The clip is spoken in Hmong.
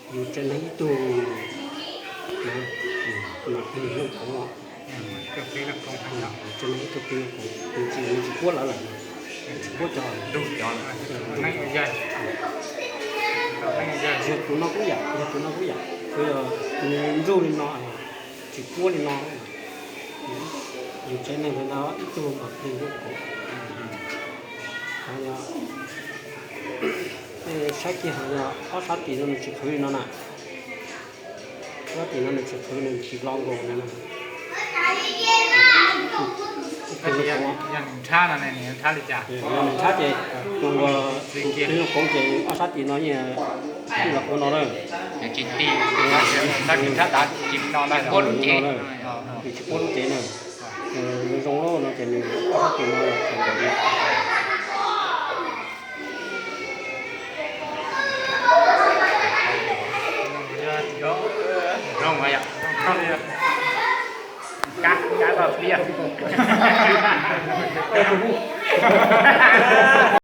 Yus tsev neeg ib tug, no, no plig looj koov, yus tsev neeg ib tug plig looj koov, yus tsis, yus tsis puab lawv lawm, tsis puab cov, yog tus no kuj yam, yog tus no kuj yam, nws ntsuj li no, tsis puab li no, yus tsev neeg ntawd ib tug mas plig looj koov. Saib kiag ho yog ob sab tim no nws tsis qhwv li no na. Ob sab tim no nws tsis qhwv, nws tsis lo nkaus li no. Yog nws tshab ces tus, tus plig looj koov ces ob sab tim no yeej los ua no lawm. Nws tsis puab lub tsev na. Nws zoo lawm no ces nws ob sab tim no los tseem nkaus li.